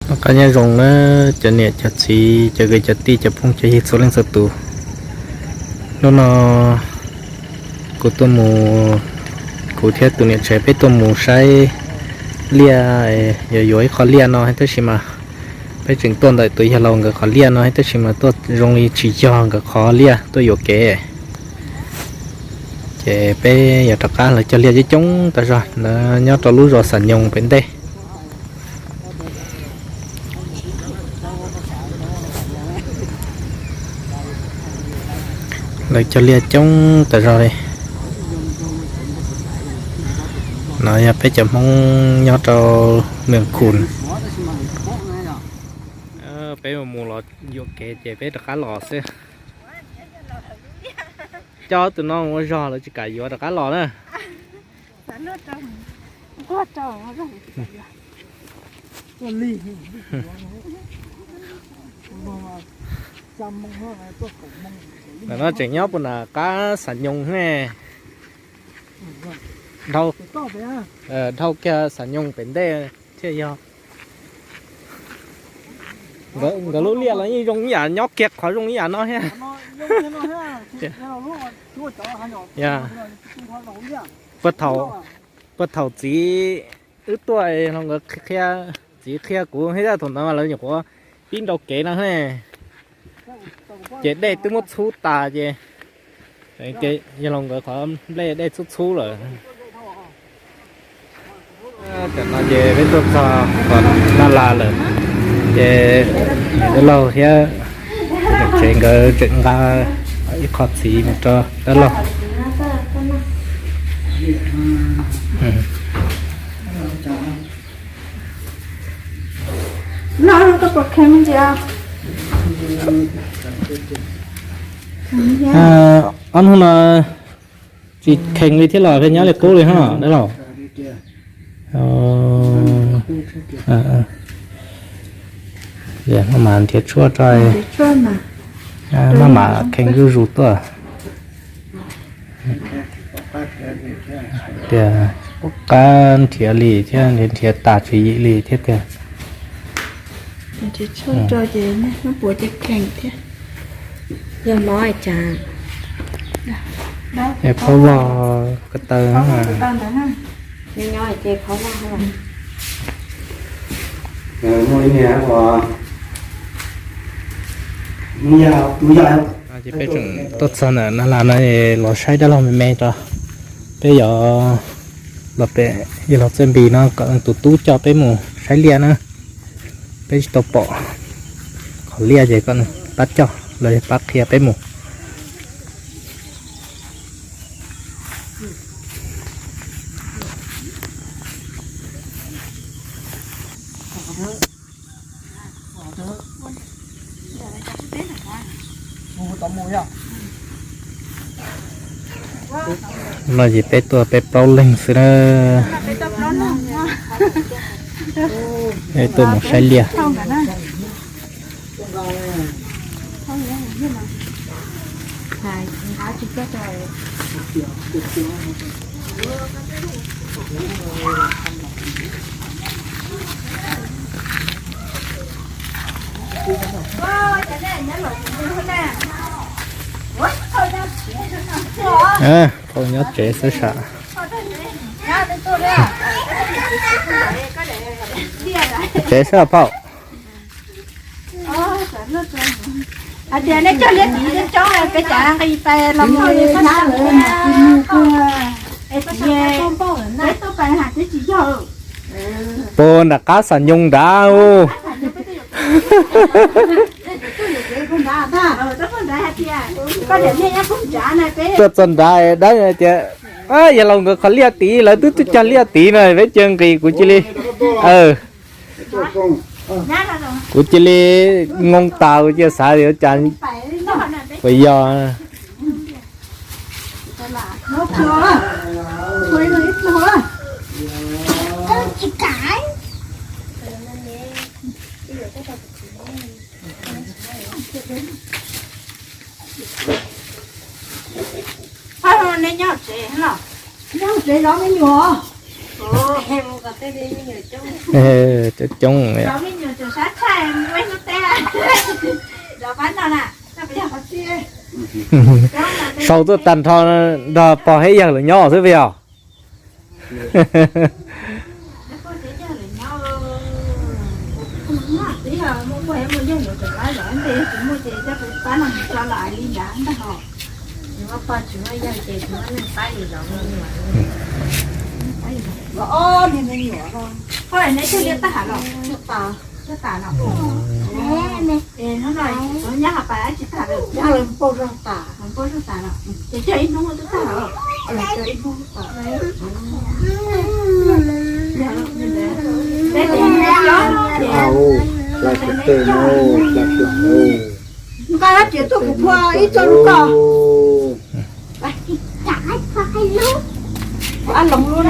Noj qab nyob zoo na cov niam cov txiv, cov kwv cov tij, cov phooj cov ywg txhua leej txhua tus. Hnub no kuv tuaj mus, kuv thiab tus niam tsev peb tuaj mus saib liaj, yuav yuav ib qho liaj no, tab sis mas peb tseem tuaj ntawm tus yawg laus nkawd qhov liaj no, tab sis mas tuaj zoo li tsis yog nkawd qhov liaj, tuaj yuam kev. Ces peb yuav rov qab, lawv cog liaj coob coob tas zog, lawv nyob rau lub zos Xam Nyoos pem ntej. Lawv cog liaj coob tas zog li. No yog peb cov Hmoob nyob rau Mws Khus. Peb mus los yuam kev ces peb rov qab los xwb. Coj tus no ua zog, lawv tsis kam yuav, rov qab los na. Ntawm no tseem nyob puag nram qab Xam Nyoos ne. Dhau, dhau kiag Xam Nyoos pem ntej thiaj yog. Nkawd lub liaj los yeej zoo ib yam, nyob kiag qhov zoo ib yam no thiab. Puag thaum, puag thaum txiv wb tuaj los nkawd qhia, txiv qhia kuv thiab, thaum ntawd mas lawv nyuam qhuav pib nrau kev no ne. Ces dej twb muab txhub tas ces yog los nkawd qhov nplej dej txhub txhub lawm. Tam no ces peb tuaj txog tom Naj Las lawm, ces niam dab laug thiab niam tsev nkawd tseem nqa ib qho txiv mus rau dab laug. Ob hnub no tsis kheev li thiab los pheej nyob li qub li ho dab laug? Maj mam nrhiav tshuaj rau, maj mam kheev zuj zus tuaj. Tias tsis pub qab nrhiav li thiab, nrhiav nrhiav tas tswv yim li thiab tiag. Nrhiav tshuaj rau ces neb puas cov kheej thiab. Yog mov cas? Phaub vog ko taw. Nyob nyob ces phaub vog. Ces peb tseem tuaj txog ntawm Naj Las no los saib dab laug me me tso. Peb yuav los pem yawg laus Txawj Npis no kom tus tub coj peb mus saib liaj na. Peb tsis tau pom qhov liaj ces kom nws pab coj los yog pab qhia peb mus. No ces peb tuaj peb plaub leeg xwb na. Peb tuaj mus saib liaj. Phauj nyob tsev xwb sas. Tsev xwb phauj. Hais tias nej cog liab txiv coob coob peb cav nqi pais los mus. Peb tuaj pais hais twb tsis yog. Puag nram qab Xam Nyoos nrad. Tuaj txog nrad dab tias, yog laus nkawd qhov liaj tid, lawv twb twb cog liaj tid no, peb cia nqis kuv cia li. Kuv cia li ngoo tas, kuv cia xav tias cas puas yog. Pab, nej nyob tsev los? Nyob tsev zov me nyuam. Coob coob. Sau tuaj tag nrho nrog pog thiab yawg lawv nyob xwb puas yog? Nqa tias tuaj kuv phua ib txoj lub ko. Ab, loos lub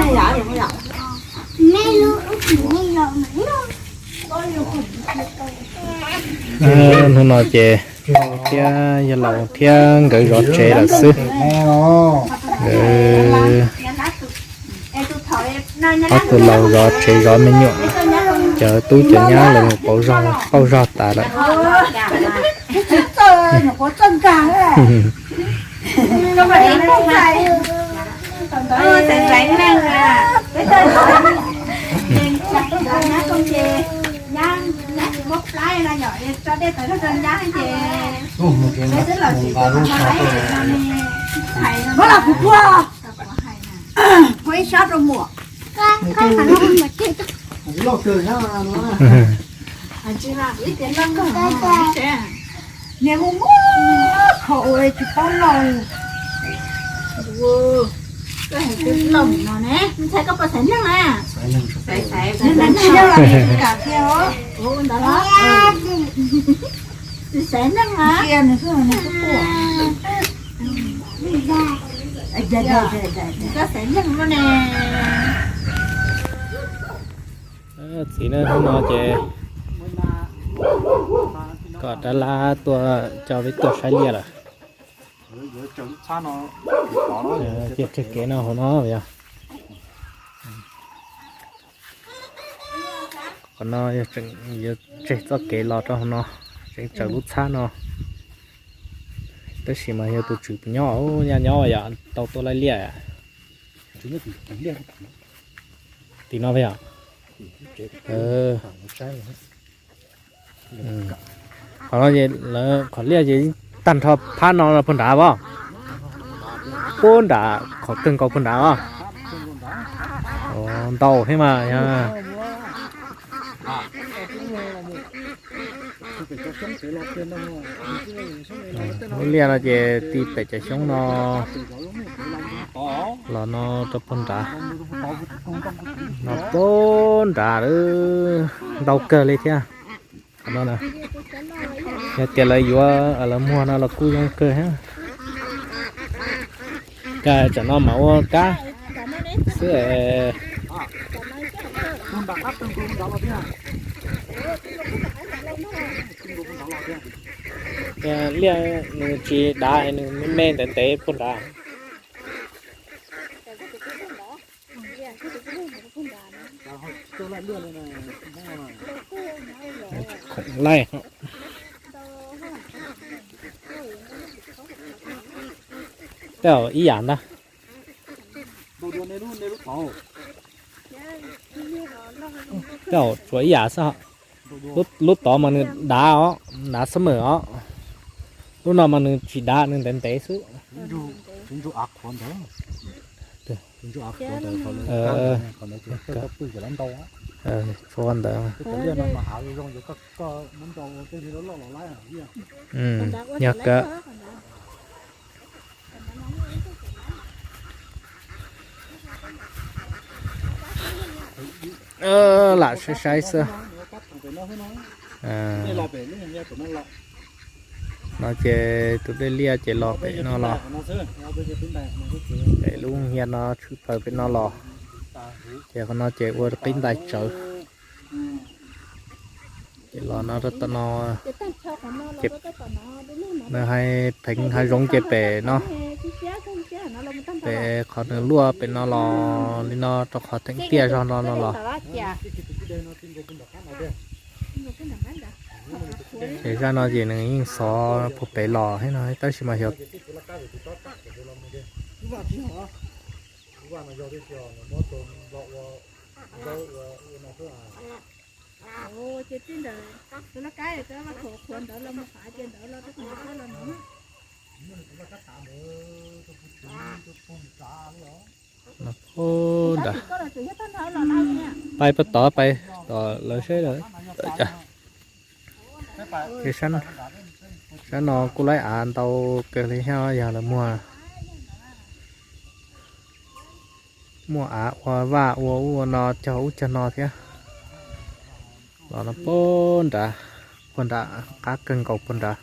ne yom, loos yom. Hnub no ces thiab yog laus thiab nkawd zov tsev lawm xwb. Nkawd ob tug laus zov tsev zov me nyuam, cov tub cov nyab lawv mus pauj zog, pauj zog tas lawm. Muab los kuv phua, phua ib sab rau muam. Niag hu muab kho ua tsis paub laus. Koj hais twb laus no ne, ntshai koj puas xaiv neeg na? Xaiv, xaiv, xaiv neeg los tsis kam kiag os. Ua ntawd los tsis xaiv neeg na. Ntsia nws xwb nws twb quaj. Koj xaiv neeg no ne. Txiv ne, hnub no ces kom dab lab tuaj coj peb tuaj saib liaj lawm. Ces tseg kev no hauv no yog. Qhov no yog tseem yuav tseg txoj kev los rau hauv no, tseem tsaws lub txhab no. Tab sis mas yog tus tswv puas nyob, nyaj nyob yom, tau tuaj laij liaj. Tim no yom. Qhov no es lawv qhov liaj ces tag nrho phab no puag nrad as. Puag nrad, qhov kawg nkaus puag nrad as. Ntau thiab mas yog. Lub liaj no ces ti pem cov xyoob no los no rau puag nrad. No puag nrad lawm, ntau kawg li thiab. Qhov no na, yog tias lawv yuav lawv muag no los kuj zoo kawg thiab. Cas tsam no mas ua kab xwb. Liaj nws tsis dav, nws me me ntev ntev puag nrad. Khoom laij. Tej zaum ib yam ntag. Tej zaum tsuas ib yam xwb. Lub tod mas nws dav os, dav summer os. Lub no mas nws tsis dav, nws ntev ntev xwb. Tshuav ntawd. Yog kawg. Lam saib saib xwb. No ces tus dej liaj ces los pem no los, pem lub hiav no tshwm plaws pem no los, ces qhov no ces ua qib ntais tsawv. Ces los no rau tom no, ces nws hais pheev hav zoov ces pem no, Pem qhov nws luaj pem no los li no rau qhov theem tiaj zog no no los. Ces zaj no ces nws yeej xov puag pem los thiab no tab sis mas xyov Pais puag tod, pais tom lawv seb lawm. Ces sab no kuj laib av ntau kawg li thiab, yog lawv muag, muaj av ua vaj ua ub ua no cog ub cog no thiab. Los no puag nrad, puag nrad qab kawg nkaus puag nrad.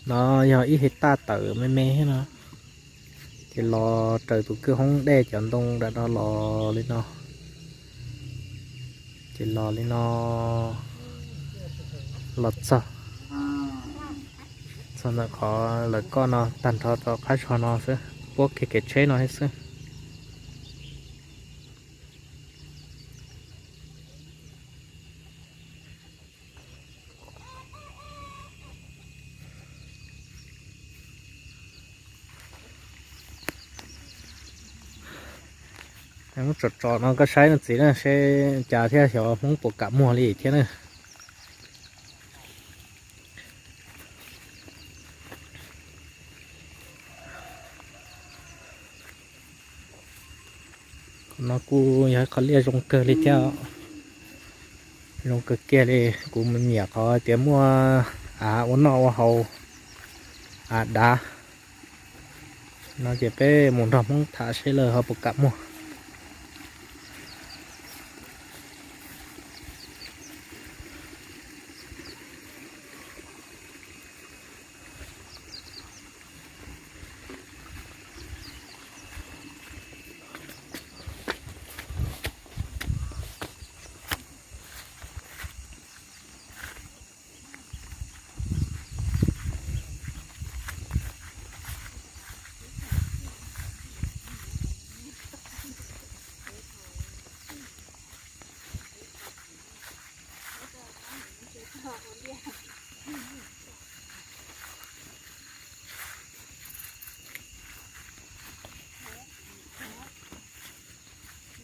No yog ib hais taj tawm me me thiab no. Ces los raws tus kwj hoob dej cov ntoo nram no los li no. Ces los li no, los txog, txog ntawm qhov lawv koj no tag nrho rau qab zog no xwb, puab kiag kev tsheb no thiab xwb. Muab tsom tsom no koj saib no txiv na, seb cas thiab xyov Hmoob puas kam muag li thiab na. Qhov no kuj yog ib qho liaj zoo kawg li thiab. Zoo kawg kiag li, kuv nyiam qhov tias muaj av ua noj ua haus, av dav. No ces peb mus nrog Hmoob tham seb lawv ho puas kam muag.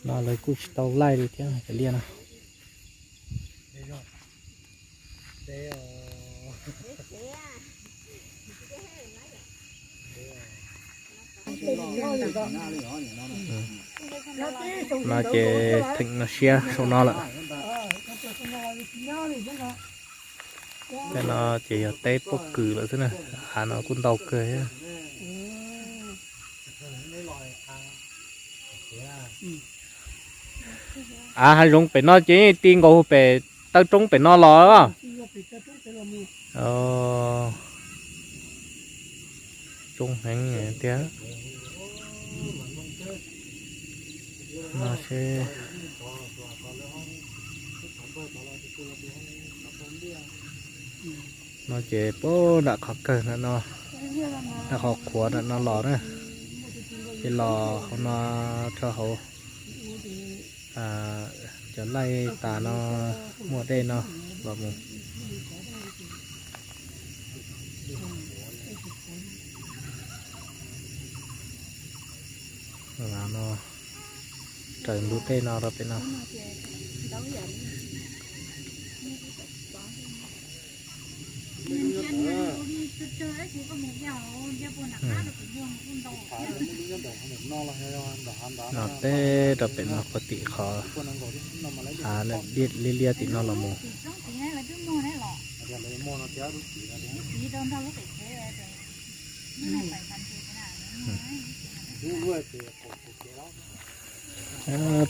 No lawv kuj tsis tau laij li thiab cov liaj no. No ces theem no siab saum no lawm. Tej no ces yog teb pob kws lawm xwb na, av no kuj ntau kawg thiab. Av hav zoov pem no ces yeej ti nkaus pem taw roob pem no los. Zoo heev tiag. No seb, no ces puag nram qhov kawg ntawm no, nram qhov qhuav ntawm no los na, ces los hauv no rau hauv cov laij tas no muaj dej no los mus. No, raws ntug dej no rau pem no. No teb rau pem no puag tim qhov av liab liab tim no los mus.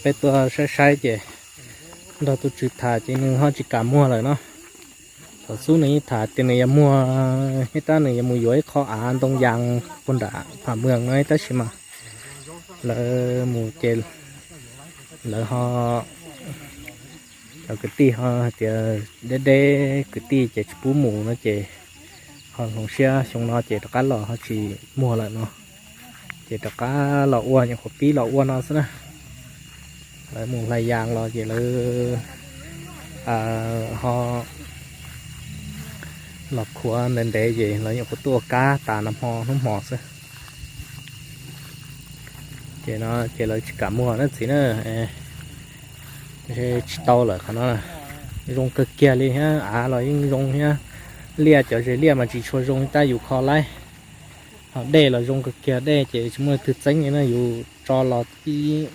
Peb tuaj saib saib ces nrog tus tswv tham ces nws ho tsis kam muag lawm no. Thaum xub nws yeej tham tias nws yuav muag, thiab tab nws yuav mus yuav ib qho av ntoo yas puag nram Pham Mws no tab sis mas lawv mus ces lawv ho, cov kwv tij ho hais tias deb deb kwv tij ces tsis pub mus no ces ho hloov siab xyoo no ces rov qab los ho tsis muag lawm no. Ces rov qab los ua nyuam qhuav pib los ua no xwb na. Lawv mus hlais yas los ces lawv ho los khuav ntev ntev ces lawv nyuam qhuav tuaj ua kab tas nag hmo hnub hmo xwb. Ces no ces lawv tsis kam muag na txiv na. Tsis tau lawm qhov no. Zoo kawg kiag li thiab, av los yeej zoo thiab. Liaj cov zes liaj mas tsis tshua zoo tab yus kho laib. Ho dej los zoo kawg kiag, dej ces tsis muaj leej twg txeeb li na, yus tso los ib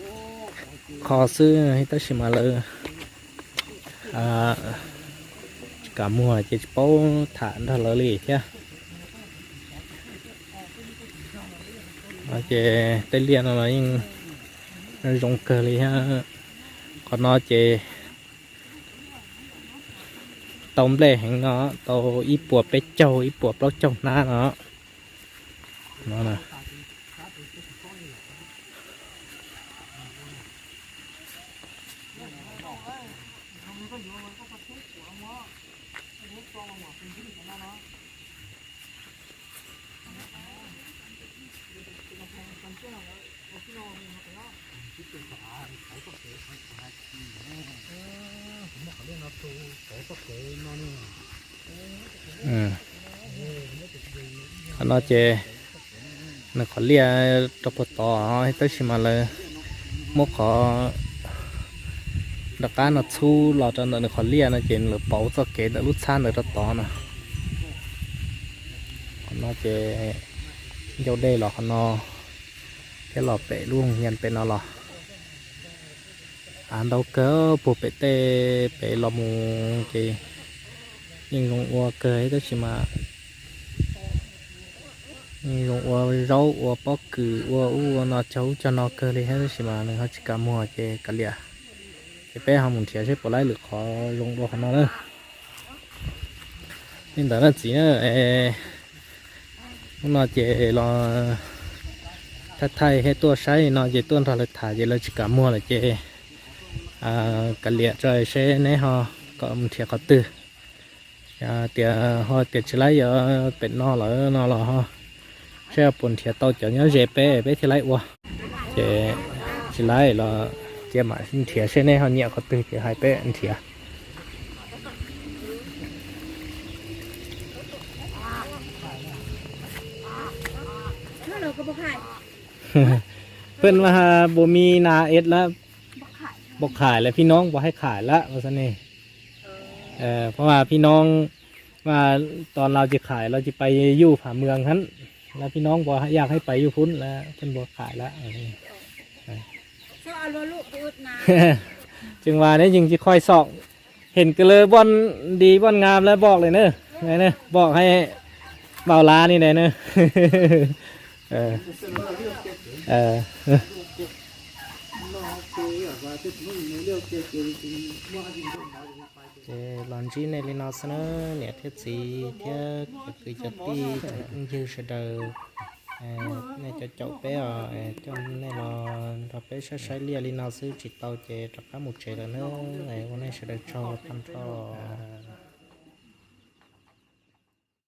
qho xwb tab sis mas lawv tsis kam muag ces tsis paub tham nrog lawv li thiab. Ces tej liaj no los yeej zoo kawg li thiab. Qhov no ces tau nplej heev no, tau ib puas peb caug ib puas plaub caug hnab no. Qhov no ces nws qhov liaj rau puag tod, tab sis mas lawv muab qhov rov qab no txhub los rau ntawm nws qhov liaj no ces lawv pauv txoj kev ntawm lub txhab ntawd rau tod no. Qhov no ces ncau dej los qhov no thiab los pem lub hoos hias pem no los. Av ntau kawg puag pem tej pem los mus ces yeej zoo ua kawg tab sis mas yeej zoo ua zaub ua pob kws ua ub ua no cog ub cog no kawg li thiab tab sis mas nws ho tsis kam muag ces kav liam. Ces peb ho mus nrhiav seb puas laib lwm qhov zoo dua qhov no na. Li ntawd na txiv na, hnub no ces los thaij thaij thiab tuaj saib li no ces tuaj nrog lawv tham ces lawv tsis kam muag lawm ces kav liam tso seb neb ho kom mus nrhiav qhov twg. Tias ho tias tsis laib yuav pem no lawm no los ho seb puas nrhiav tau cov nyob ze peb peb thiaj laib ua. Ces tsis laib los cia mam nrhiav seb neb ho nyiam qhov twg ces hais peb nrhiav. Peb mas bus mi na ed lawm, bos khais lawm, phij noob pos hais khais lawm, ua xwb ne. Peb mas phij noob mas tos laus ces khais laus ces pais yuj pham mws hab, lawv phij noob pos yaj hais pais yuj phub lawm, peb pos khais lawm. Tseem vas neb yeej tsis khuaj xom, heem kws lawv npoj nti npoj nga lawv npoj li na, npoj hais npaum lav li na. Ces los ntsib nej li no xwb na, niam thiab txiv thiab cov kwv cov tij cov phooj ywg sawv daws. Nej cov caum peb os, coj nej los nrog peb saib saib liaj li no xwb tsis tau ces rov qab mus tsev lawm na. Ua nej sawv daws tsaug tag nrho.